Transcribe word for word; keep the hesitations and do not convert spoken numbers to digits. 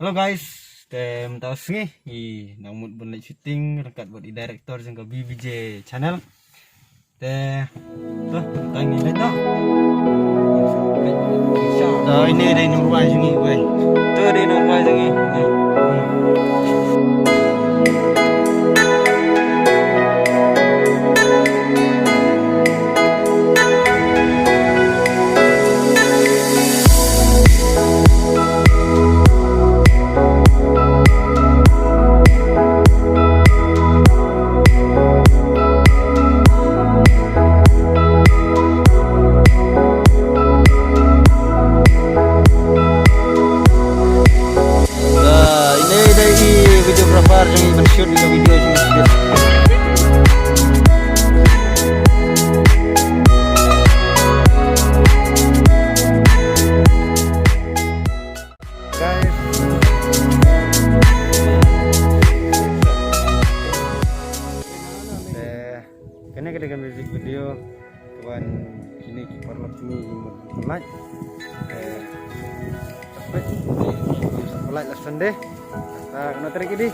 Hello guys, te mynta ka sngi ngi dang mut ban leit shooting ryngkat bad i director jong ka B B J channel. Te to, tang ngi leit to. To, ine dei nongrwai jong ngi, wei. To dei nongrwai jong ngi. Ine i dei i videographer jong ngi ban shoot ïa ka video jong ngi. Guys. Eh, kane ka dei ka music video. Kaban kine ki paralok ngi ki mut ban pynlait. Eh, pynlait la Sunday. Ah, kano tarik idi?